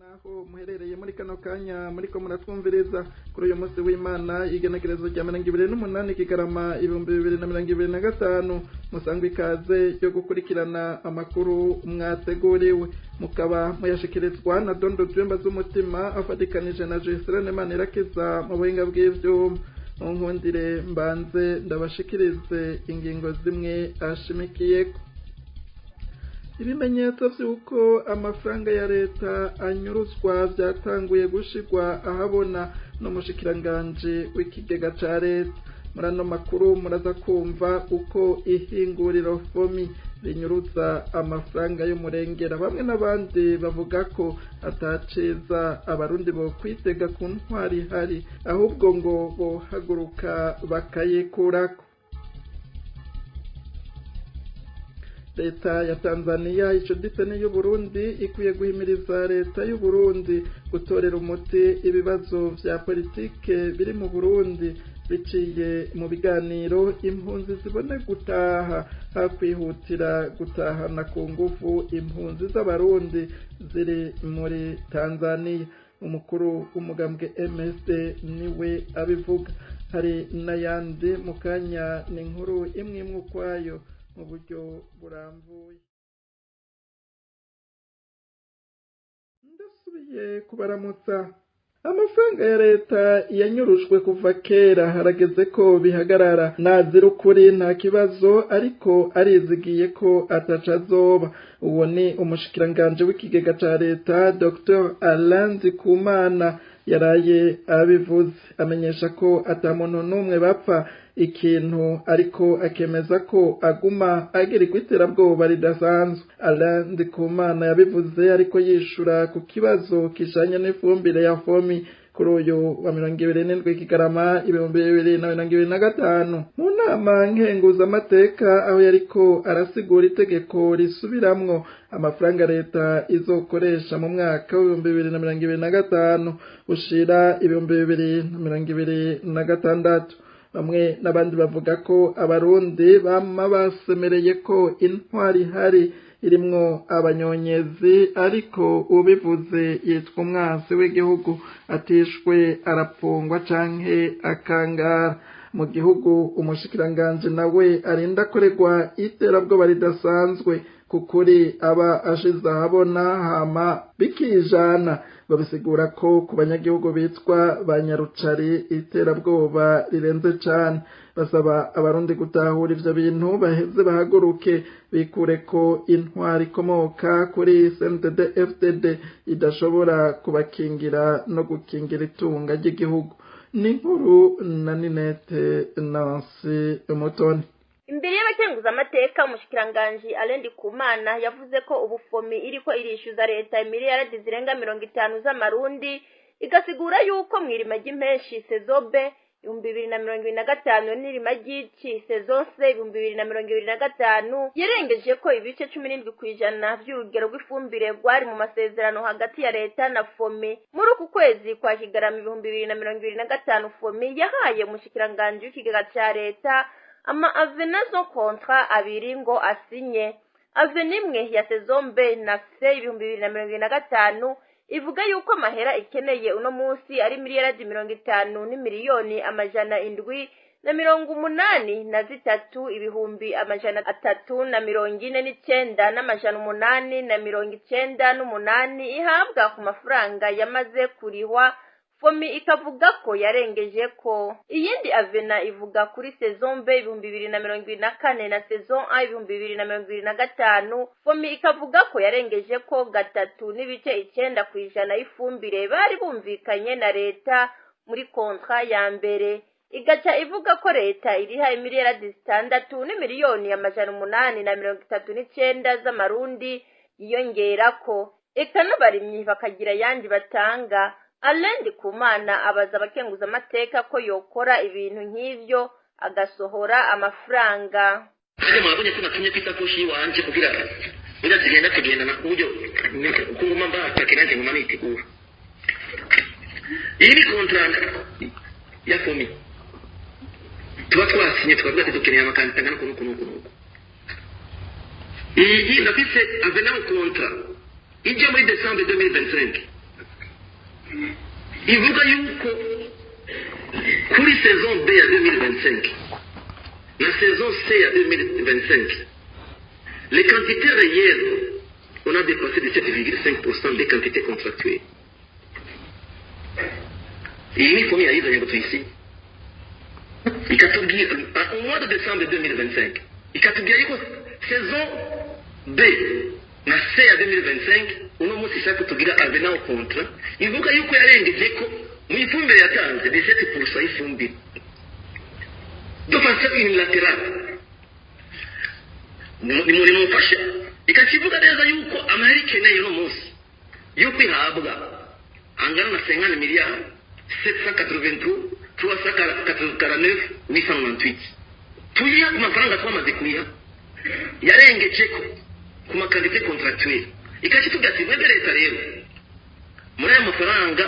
Naho muherereye muri kano kanya muriko muratwumviriza kuri uyu munsi w'Imana, igenekerezo rya 28 Kigarama 2025, musangwa ikaze yo gukurikirana amakuru mwateguriwe, mukaba muyashikirizwa na Dondo Vyumba z'Umutima afatikanije na Justin Manirakiza mu buhinga bw'ivyuma. Munkundire mbanze ndabashikirize ingingo zimwe ashimikiyeko. Ibimenyetso vy'uko amafaranga ya leta anyuruzwa vyatanguye gushigwa ahabona n'umushikiranganji w'ikigega ca leta. Muri ano makuru muraza kumva uko ihinguriro FOMI rinyuruza amafaranga y'umurengera. Bamwe n'abandi bavuga ko ataciza abarundi bo kwitega ku ntwari ihari, ahubwo ngo bohaguruka bakayikurako. Leta ya Tanzania icuditse n'iy'Uburundi ikwiye guhimiriza leta y'Uburundi gutorera umuti ibibazo vya politike biri mu Burundi biciye mu biganiro, impunzi zibone gutaha hakwihutira gutahana ku ngufu impunzi z'abarundi ziri muri Tanzania. Umukuru w'umugambwe MSD niwe abivuga. Hari n'ayandi mu kanya, ni inkuru imwe imwe ukwayo mu buryo burambuye. Ndasubiye kubaramutsa. Amafaranga ya leta yanyurushwe kuva kera, harageze ko bihagarara. Nazira ukuri nta kibazo, ariko arizigiye ko ataca azoba. Uwo ni umushikiranganje w'ikigega ca leta Dr Alain Ndikumana yaraye abivuze, amenyesha ko ata muntu n'umwe bapfa ikintu, ariko akemeza ko aguma agirirwa iterabwoba ridasanzwe. Alain Ndikumana yabivuze ariko yishura ku kibazo kijanye n'ifumbire ya FOMI kuri uyu wa 27 Kigarama 2025 mu nama nkenguzamateka, aho yariko arasigura itegeko risubiramwo amafaranga leta izokoresha mu mwaka w'2025 ushira 2026. Bamwe n'abandi bavuga ko abarundi bama basemereye ko intwari ihari irimwo abanyonyezi, ariko ubivuze yitwa umwansi w'igihugu, atishwe arapfungwa canke akangara mu gihugu. Umushikiranganje nawe arinda akoregwa iterabwoba ridasanzwe kukuri aba ashize ahabona hama bikijana. Babisigura ko ku banyagihugu bitwa banyarucari iterabwoba rirenze cane. Basaba abarundi gutahura ivyo bintu, baheze bahaguruke bikure ko intwari ikomoka kuri CNDD FDD idashobora kubakingira no gukingira itunga ry'igihugu. Ni inkuru na Ninete Nancy Mutoni. Imbere y'abakenguzamateka, umushikiranganji Alain Ndikumana yavuze ko ubu FOMI iriko irishyuza leta imiliyaradi zirenga 50 z'amarundi, igasigura yuko mw'irima ry'impeshi saison B 2025 n'irima ry'ici saison C 2025 yarengeje ko ibice 17% vy'urugero rw'ifumbire rwari mu masezerano hagati ya leta na FOMI. Muri uku kwezi kwa Kigarama 2025, FOMI yahaye umushikiranganji w'ikigega ca leta ama avenants au contrat abiri ngo asinye. Avenant imwe ya saison B na C 2025 ivuga yuko amahera ikeneye uno munsi ari miliyaradi 50 n'imiliyoni 783 349 898 ihabwa ku mafaranga yamaze kurihwa. FOMI ikavuga ko yarengeje ko. Iyindi avenant ivuga kuri saison B 2024 na saison A 2025, FOMI ikavuga ko yarengeje ko 3.9% y'ifumbire bari bumvikanye na leta muri contrat ya mbere. Igaca ivuga ko leta iriha imiliyaradi 6 n'imiliyoni 839 z'amarundi yiyongerako, eka n'abarimyi bakagira ayandi batanga. Alain Ndikumana abaza abakenguzamateka ko yokora ibintu nk'ivyo agasohora amafaranga. Ese mwabonye ko natumye ku isakoshi y'iwanje kugira burya zigenda tugendana ku buryo uko nguma mbatake nanjye nguma nitegura. Iyi ni contrat ya FOMI tuba twasinye, tukavuga ati dukeneye amaquantité angana uku n'uku n'uku n'uku. Iyi ndafise avenant contrat ijya muri décembre 2025. Ivuga yuko kuri saison B ya 2025 na saison C ya 2025, les quantités réelles, on a dépassé de 7,5% des quantités contractuelles. Iyi ni FOMI yayizanye ngo tuyisinye, ikatubwira au mois de décembre 2025, ikatubwira yuko saison B na C ya 2025 uno munsi ishaka kutugira avenant au contrat, ivuga yuko yarengeje ko mu ifumbire yatanze 17% y'ifumbire de façon unilatérale. Nimumfashe. Ikakivuga neza yuko amahera ikeneye uno munsi yuko ihabwa angana na 50 miliyari 783 349 898. Tuyiha ku mafaranga twamaze kuriha yarengeje ko ku ma quantités contractuelles. Ikakitubwira ati: "Mwebwe leta rero, muri aya mafaranga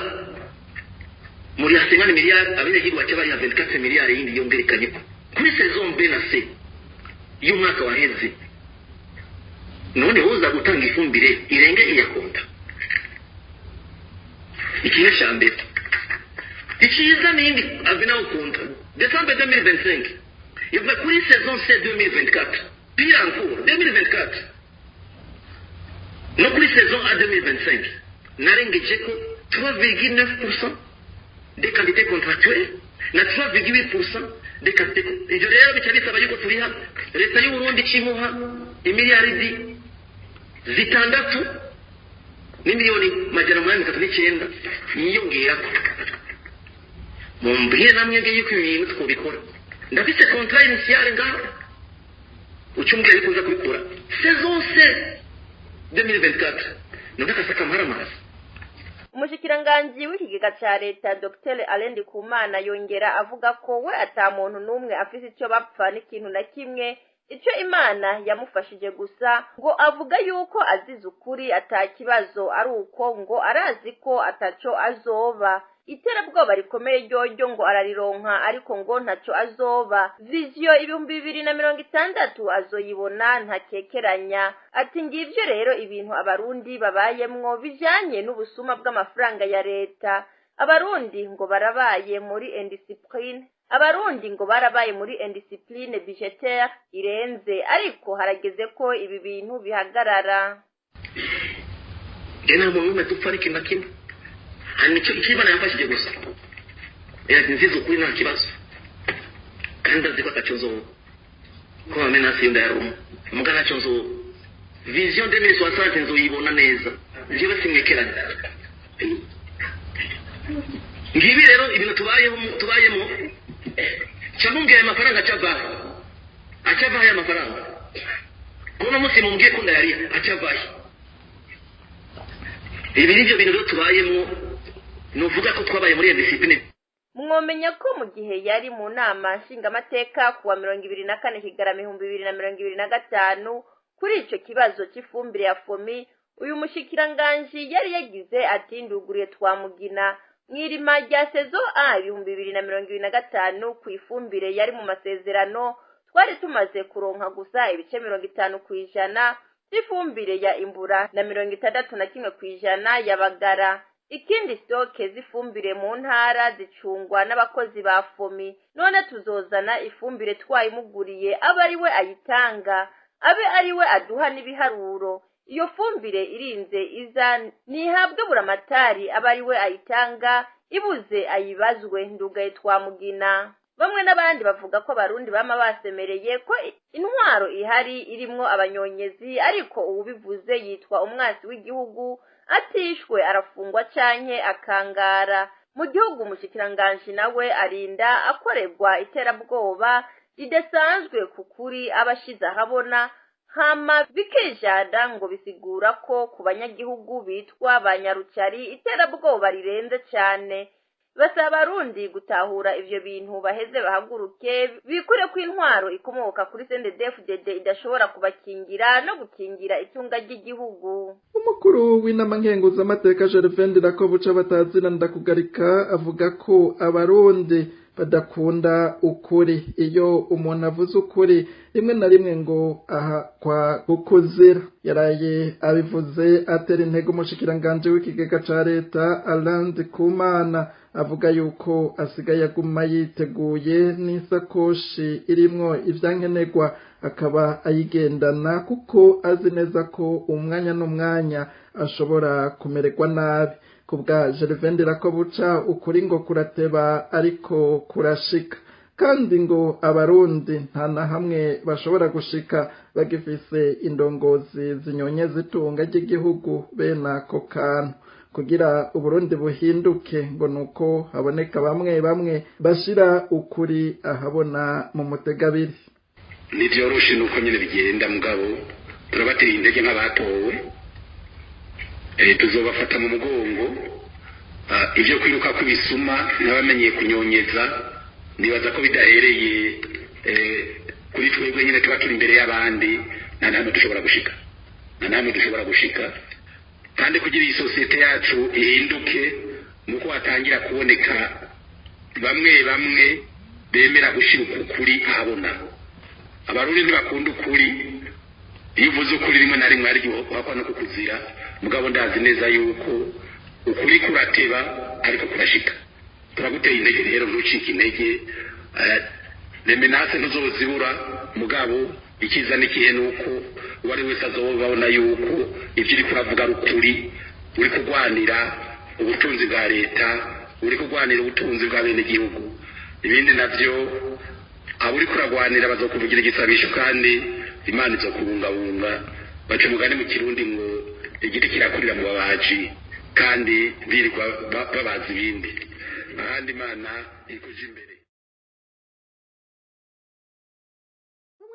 muri ya 50 miliyari, abenegihugu baca bariha 24 miliyari yindi yongerekanye ko kuri saison B na C y'umwaka waheze." None woza gutanga ifumbire irenge iya contrat? Ikintu cya mbere icyiza n'iyindi avenant au contrat, décembre 2025, ivuga kuri saison C 2024, pire encore 2024, no kuri saison A 2025 narengeje ko 3,9% des quantités contractuelles na 3,8% des quantités. Ibyo rero bica bisaba yuko turiha leta y'u Burundi cimuha imiliyaridi 6 n'imiliyoni 839 yiyongerako. Mumbwire namwe nge yuko ibi bintu twobikora. Ndafise contrat initiale ngaho, ucumbwira yuko uza kubikora saison C 2024, none akasaka amazi. Umushikiranganji w'ikigega ca leta, Dr Alain Ndikumana, yongera avuga ko we ata muntu n'umwe afise ico bapfa n'ikintu na kimwe. Ico Imana yamufashije gusa, ngo avuga yuko azize ukuri ata kibazo, ari uko ngo arazi ko ataco azoba. Iterabwoba rikomeye ryoryo ngo ararironka, ariko ngo ntaco azoba. Vision 2060 azoyibona ntakekeranya. Ati: "Ngivyo rero ibintu abarundi babayemwo bijanye n'ubusuma bw'amafaranga ya leta." Abarundi ngo barabaye muri indiscipline, abarundi ngo barabaye muri indiscipline budgétaire irenze, ariko harageze ko ibi bintu bihagarara. Nge nta muntu n'umwe dupfa n'ikintu na kimwe. Hanyuma icyo Imana yamfashije gusa, nziza ukuri nta kibazo, kandi ndazi ko ataco nzoba, ko ama menaces yo ndayaruma, muga ntacyo nzoba. Vision 2060 nzoyibona neza, jewe simwekeranya. Ngibi rero ibintu tubayeho, tubayemo. Cyamubwiye aya mafaranga acavahe? Acavahe aya mafaranga? Kuno munsi mumbwiye ko ndayariha, acavahe? Ibi nivyo bintu rero tubayemo, nuvuga ko twabaye muri iyo discipline. Mwomenya ko mu gihe yari mu nama nshingamateka kuwa 24 Kigarama 2025 kuri ico kibazo c'ifumbire ya FOMI, uyu mushikiranganji yari yagize ati: "Nduguriye twamugina mw'irima rya saison A 2025, ku ifumbire yari mu masezerano twari tumaze kuronka gusa ibice 50% by'ifumbire ya imbura na 61% ya bagara. Ikindi, stock z'ifumbire mu ntara zicungwa n'abakozi ba FOMI. None tuzozana ifumbire twayimuguriye, abe ari we ayitanga, abe ari we aduha n'ibiharuro. Iyo fumbire irinze iza ntihabwe buramatari, abe ari we ayitanga, ibuze ayibazwe. Ndugaye twamugina." Bamwe n'abandi bavuga ko abarundi bama basemereye ko intwaro ihari irimwo abanyonyezi, ariko uwubivuze yitwa umwasi w'igihugu, atishwe arafungwa canke akangara mu gihugu. Umushikiranganji nawe arinda akorerwa iterabwoba ridasanzwe ku kuri aba ashize ahabona, hama bikijana ngo bisigura ko ku banyagihugu bitwa ba nyarucari iterabwoba rirenze cane. Basaba abarundi gutahura ivyo bintu, baheze bahaguruke bikure ko intwaro ikomoka kuri CNDD-FDD idashobora kubakingira no gukingira itunga ry'igihugu. Umukuru w'inama nkenguzamateka, Gervain Ndirakobuca batazina Ndakugarika, avuga ko abarundi Badakunda ukuri. Iyo umuntu avuze ukuri rimwe na rimwe ngo aha kwa gukuzira. Yaraye abivuze atera intego umushikiranganje w'ikigega ca leta Alain Ndikumana, avuga yuko asigaye aguma yiteguye n'isakoshi irimwo ivyankenerwa, akaba ayigendana kuko azi neza ko umwanya n'umwanya ashobora kumererwa nabi. Kubwa Gervais Ndirakobuca, ukuri ngo kurateba ariko kurashika, kandi ngo Abarundi nta na hamwe bashobora gushika bagifise indongozi zinyonye zitunga ry'igihugu bene ako kantu. Kugira Uburundi buhinduke ngo nuko haboneka bamwe bamwe bashira ukuri ahabona mu mutegabiri. Ntivyoroshe, nuko nyene bigenda, mugabo turabateye intege nk'abatowe, tuzobafata mu mugongo. Ivyo kwiruka kw'ibisuma n'abamenyeye kunyonyeza, nibaza ko bidahereye kuri twebwe nyine tuba turi imbere y'abandi, nta namwe dushobora gushika, nta namwe dushobora gushika. Kandi kugira iyi sosiyete yacu ihinduke, nuko hatangira kuboneka bamwe bamwe bemera gushira ukuri ahabona. Abarundi ntibakunda ukuri. Iyo uvuze ukuri, rimwe na rimwe hari igihe uhakwa no kukuzira. Mugabo ndazi neza yuko ukuri kurateba ariko kurashika. Turaguteye intege rero, ntucike intege. Les menaces ntuzozibura, mugabo ikiza n'ikihe nuko uwo ari wese azobabona yuko ibyo uri kuravuga ari ukuri. Uri kurwanira ubutunzi bwa leta, uri kurwanira ubutunzi bwa bene gihugu. Ibindi navyo, abo uri kuragwanira bazokuvugira igisabisho, kandi Imana izokubungabunga. Baca umugani mu Kirundi ngo igiti kirakurira mu babaji, kandi birirwa babaza ibindi ahandi. Imana ikuja imbere.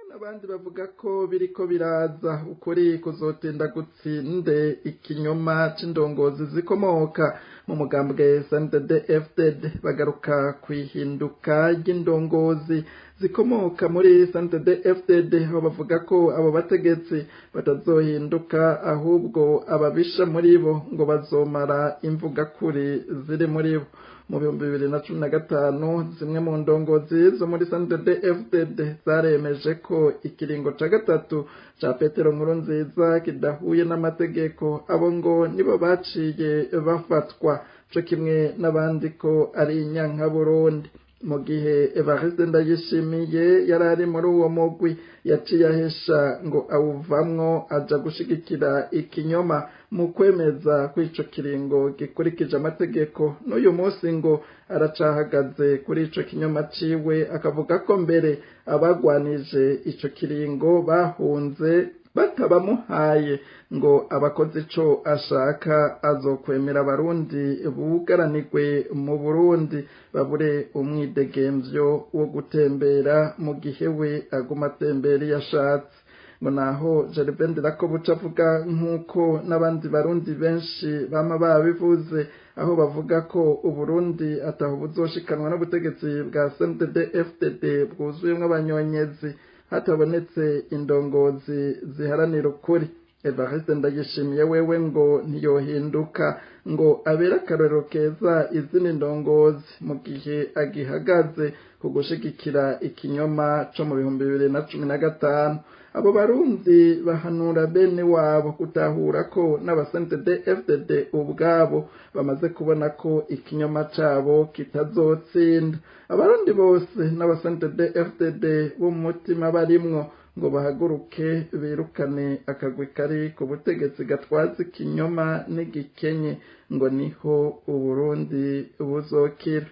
N'abandi bavuga ko biriko biraza, ukuri kuzotinda gutsinde ikinyoma c'indongozi zikomoka mu mugambwe CNDD FDD. Bagaruka kwihinduka ry'indongozi zikomoka muri CNDD FDD, aho bavuga ko abo bategetsi batazohinduka, ahubwo ababisha muri bo ngo bazomara imvugakuri ziri muri bo. Mu 2015, zimwe mu ndongozi zo muri CNDD FDD zaremeje ko ikiringo ca gatatu ca Petero Nkurunziza kidahuye n'amategeko. Abo ngo nibo baciye bafatwa co kimwe n'abandi ko ari inyankaburundi, mu gihe Evariste Ndayishimiye yari ari muri uwo mugwi yaciye ahesha ngo awuvamwo, aja gushigikira ikinyoma mu kwemeza ko ico kiringo gikurikije amategeko. N'uyu munsi ngo aracahagaze kuri ico kinyoma ciwe, akavuga ko mbere abagwanije ico kiringo bahunze batabamuhaye. Ngo abakoze ico ashaka azokwemera Abarundi bugaranirwe mu Burundi, babure umwidegemvyo wo gutembera, mu gihe we aguma atembera iyo ashatse. Ngo naho Gervais Ndirakobuca avuga nk'uko n'abandi Barundi benshi bama babivuze, aho bavuga ko Uburundi ataho buzoshikanwa n'ubutegetsi bwa CNDD FDD bwuzuyemwo abanyonyezi, hatabonetse indongozi ziharanira ukuri. Evariste Ndayishimiye wewe ngo ntiyohinduka ngo abere akarorero keza izindi ndongozi, mu gihe agihagaze ku gushigikira ikinyoma co mu 2015. Abo Barundi bahanura bene wabo gutahura ko n'aba CNDD FDD ubwabo bamaze kubona ko ikinyoma cabo kitazotsinda. Abarundi bose n'aba CNDD FDD b'umutima barimwo ngo bahaguruke birukane akagwi kari ku butegetsi gatwaza ikinyoma n'igikenye, ngo niho Uburundi buzokira.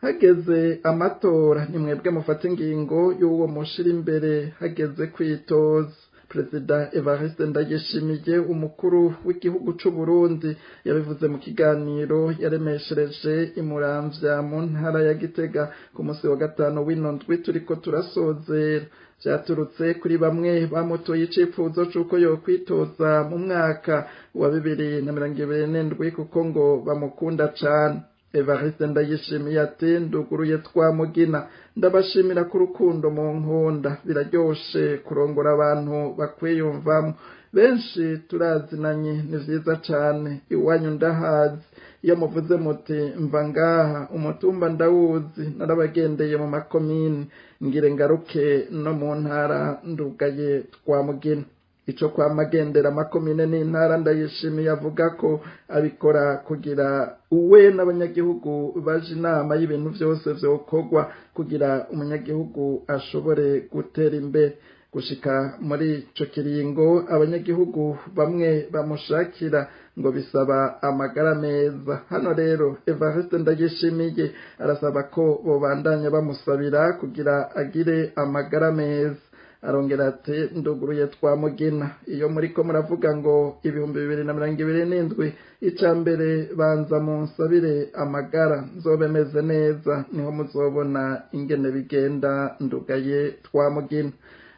Hageze amatora, ni mwebwe mufata ingingo y'uwo mushira imbere hageze kwitoza. Perezida Evariste Ndayishimiye, umukuru w'igihugu c'u Burundi, yabivuze mu kiganiro yaremeshereje imuramvya mu ntara ya Gitega ku munsi wa gatanu w'ino ndwi turiko turasozera. Vyaturutse kuri bamwe bamutoye icifuzo c'uko yokwitoza mu mwaka wa 2027, kuko ngo bamukunda cane. Evariste Ndayishimiye ati: "Nduguruye twamugina, ndabashimira ku rukundo mu nkunda. Biraryoshe kurongora abantu bakwiyumvamo. Benshi turazinanye, ni vyiza cane. Iwanyu ndahazi." Iyo muvuze muti mva ngaha, umutumba ndawuzi, narabagendeye mu makomini, ngire ngaruke no mu ntara, ndugaye Twamugina. Ico kwamagendera amakomine n'intara, Ndayishimiye avuga ko abikora kugira uwe n'abanyagihugu baje inama y'ibintu vyose vyokorwa kugira umunyagihugu ashobore gutera imbere. Gushika muri ico kiringo abanyagihugu bamwe bamushakira, ngo bisaba amagara meza. Hano rero Evariste Ndayishimiye arasaba ko bobandanya bamusabira kugira agire amagara meza. Arongera ati: "Nduguruye Twamugina. Iyo muriko muravuga ngo 2027, ica mbere banza munsabire amagara, nzobe meze neza, niho muzobona ingene bigenda. Ndugaye Twamugina."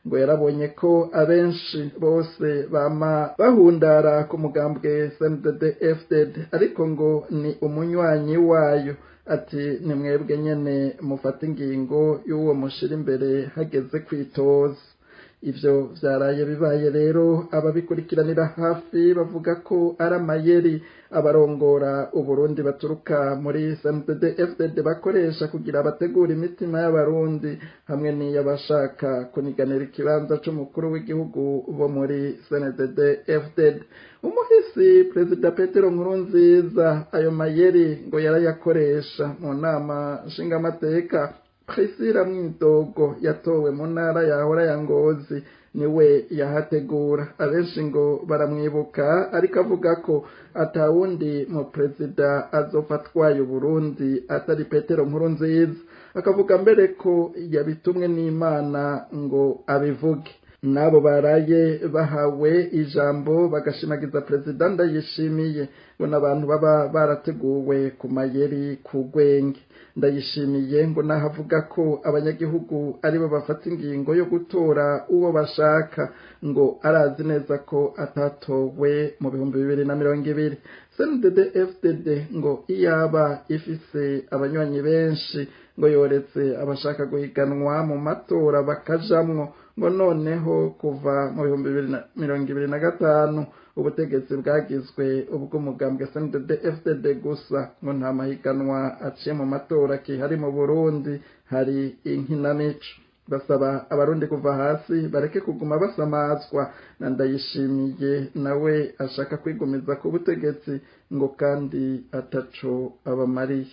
Ngo yarabonye ko abenshi bose bama bahundara ku mugambwe CNDD FDD, ariko ngo ni umunywanyi wayo. Ati: "Ni mwebwe nyene mufata ingingo y'uwo mushira imbere hageze kwitoza." Ivyo vyaraye bibaye rero, ababikurikiranira hafi bavuga ko ari amayeri abarongora Uburundi baturuka muri CNDD FDD bakoresha kugira bategura imitima y'Abarundi hamwe n'iy'abashaka kuniganira ikibanza c'umukuru w'igihugu bo muri CNDD FDD. Umuhisi Perezida Petero Nkurunziza ayo mayeri ngo yarayakoresha mu Nama Nshingamateka. Priscilla Mwidogo yatowe mu ntara yahora ya Ngozi, niwe yahategura. Abenshi ngo baramwibuka, ariko avuga ko atawundi mu perezida azopfa atwaye Uburundi atari Petero Nkurunziza. Akavuga mbere ko yabitumwe n'Imana ngo abivuge. N'abo baraye bahawe ijambo bagashimagiza Perezida Ndayishimiye, ngo n'abantu baba barateguwe ku mayeri ku rwenge. Ndayishimiye ngo naho avuga ko abanyagihugu aribo bafata ingingo yo gutora uwo bashaka, ngo arazi neza ko atatowe mu 2020. CNDD FDD ngo iyaba ifise abanywanyi benshi, ngo yoretse abashaka guhiganwa mu matora bakajamwo. Ngo noneho kuva mu 2025 ubutegetsi bwagizwe ubw'umugambwe CNDD FDD gusa, ngo nta mahiganwa aciye mu matora kihari mu Burundi, hari inkinamico. Basaba Abarundi kuva hasi bareke kuguma basamazwa na Ndayishimiye, nawe ashaka kwigumiza ku butegetsi, ngo kandi ataco abamariye.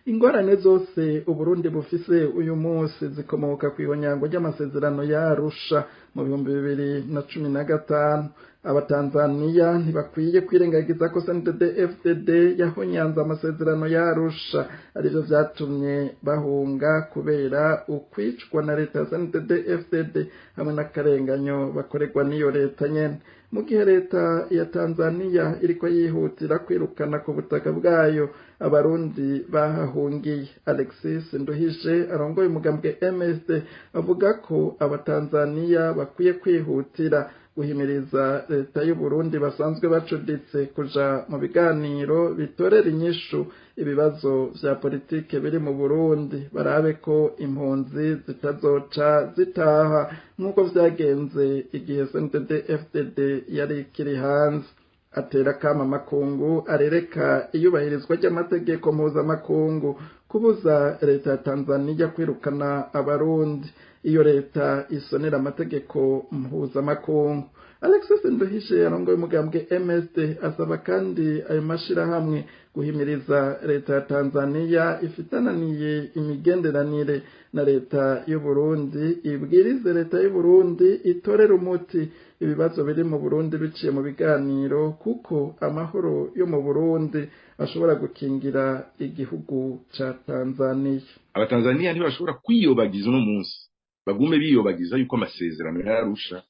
Ingorane zose Uburundi bufise uyu munsi zikomoka ku ihonyango ry'amasezerano ya Arusha mu 2015. Abatanzaniya ntibakwiye kwirengagiza ko CNDD FDD yahonyanze amasezerano ya Arusha, arivyo vyatumye bahunga kubera ukwicwa na leta ya CNDD FDD hamwe n'akarenganyo bakorerwa n'iyo leta nyene. Mu gihe leta ya Tanzaniya iriko yihutira kwirukana ku butaka bwayo Abarundi bahahungiye, Alexis Nduhije arongoye umugambwe MSD avuga ko Abatanzaniya bakwiye kwihutira guhimiriza leta y'Uburundi basanzwe bacuditse kuja mu biganiro bitorera inyishu ibibazo vya politike biri mu Burundi, barabe ko impunzi zitazoca zitaha nk'uko vyagenze igihe CNDD FDD yari ikiri hanze. Atera kama makungu arereka iyubahirizwa ry'amategeko mpuzamakungu kubuza leta ya Tanzaniya kwirukana Abarundi iyo leta isonera amategeko mpuzamakungu. Alexis Nduhishe arongoye umugambwe MSD asaba kandi ayo mashirahamwe guhimiriza leta ya Tanzaniya ifitananiye imigenderanire na leta y'Uburundi, ibwirize leta y'Uburundi itorera umuti ibibazo biri mu Burundi biciye mu biganiro, kuko amahoro yo mu Burundi ashobora gukingira igihugu ca Tanzaniya. Abatanzaniya ntibashobora kwiyobagiza uno munsi, bagume biyobagiza yuko amasezerano y'Arusha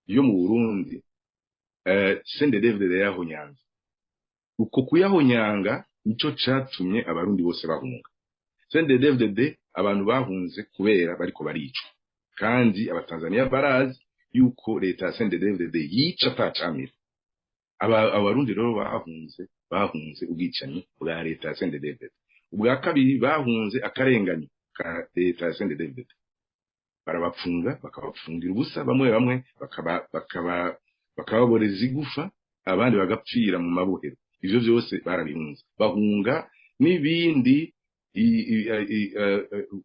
yo mu Burundi CNDD-FDD yahonyanze. Uko kuyahonyanga nico catumye Abarundi bose bahunga CNDD-FDD. Abantu bahunze kubera bariko baricwa, kandi Abatanzaniya barazi yuko leta ya CNDD-FDD yica atacamira. Abarundi rero bahunze ubwicanyi bwa leta ya CNDD-FDD. Ubwa kabiri, bahunze akarenganyo ka leta ya CNDD-FDD. Barabapfunga, bakabapfungira ubusa, bamwe bamwe bakababoreza igufa, abandi bagapfira mu mabohero. Ivyo vyose barabihunze, bahunga n'ibindi,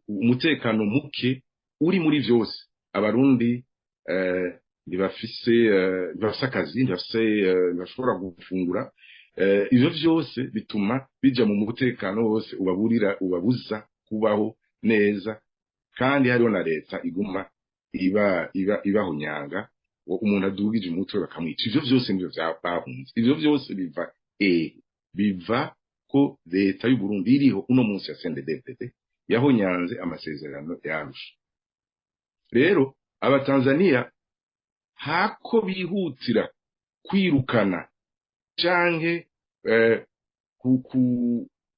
umutekano muke uri muri vyose. Abarundi ntibafise akazi, ntibafise, ntibashobora gufungura. Ivyo vyose bituma bija mu mutekano wose ubaburira, ubabuza kubaho neza, kandi hariho na leta iguma iba iba ibahonyanga, umuntu adugije umutwe bakamwica. Ivyo vyose nivyo bahunze. Ivyo vyose biva biva ko leta y'u Burundi iriho uno munsi ya CNDD-FDD yahonyanze amasezerano yarusha. Rero abatanzania hako bihutira kwirukana canke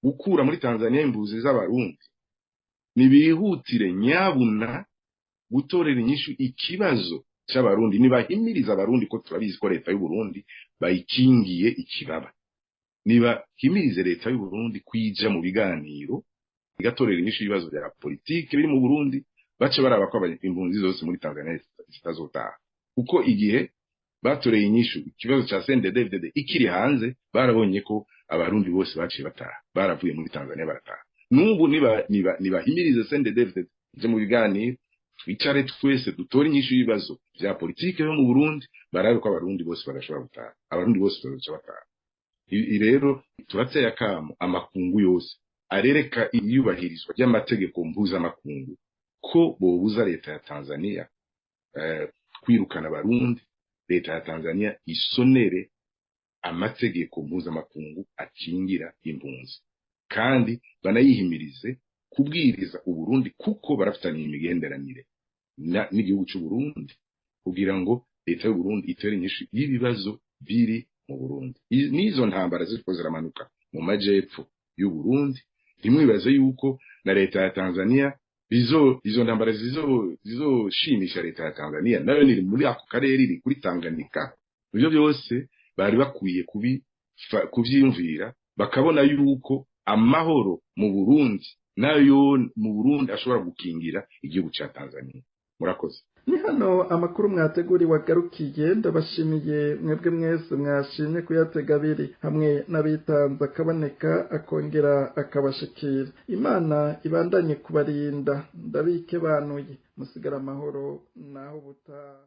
gukura muri Tanzania imbuzi z'abarundi, nibihutire nyabuna gutorera inyishu ikibazo c'abarundi, nibahimiriza abarundi ko turabizi ko leta y'u Burundi bayikingiye ikibaba. Nibahimirize leta y'u Burundi kwija mu biganiro, igatorera inyishu ibibazo vya politike biri mu Burundi, bace baraba ko impunzi zose muri Tanzania zitazotaha, kuko igihe batoreye inyishu ikibazo ca CNDD-FDD ikiri hanze, barabonye ko abarundi bose baciye bataha, baravuye muri Tanzania barataha. N'ubu nibahimirize CNDD-FDD ije mu biganiro, twicare twese dutore inyishu y'ibibazo vya politike yo mu Burundi, barabe ko abarundi bose badashobora gutaha, abarundi bose bazoca bataha. Rero turateye akamo amakungu yose arereka iyubahirizwa ry'amategeko mpuzamakungu ko bobuza leta ya Tanzania kwirukana abarundi. Leta ya Tanzania isonere amategeko mpuzamakungu akingira impunzi, kandi banayihimirize kubwiriza Uburundi, kuko barafitaniye imigenderanire n'igihugu c'u Burundi, kugira ngo leta y'u Burundi itere inyishu y'ibibazo biri mu Burundi. N'izo ntambara ziriko ziramanuka mu majepfo y'u Burundi, ntimwibaze yuko na leta ya Tanzania izo ntambara zizoshimisha leta ya Tanzania, nayo niri muri ako karere, iri kuri Tanganyika. Ivyo byose bari bakwiye kuvyiyumvira, bakabona yuko amahoro mu Burundi nayo mu Burundi ashobora gukingira igihugu ca Tanzania. Murakoze. Ni hano amakuru mwateguriwe agarukiye. Ndabashimiye mwebwe mwese mwashimye kuyatega abiri, hamwe n'abitanze akaboneka akongera akabashikira. Imana ibandanye kubarinda. Ndabike banuye, musigara amahoro naho ubutaha.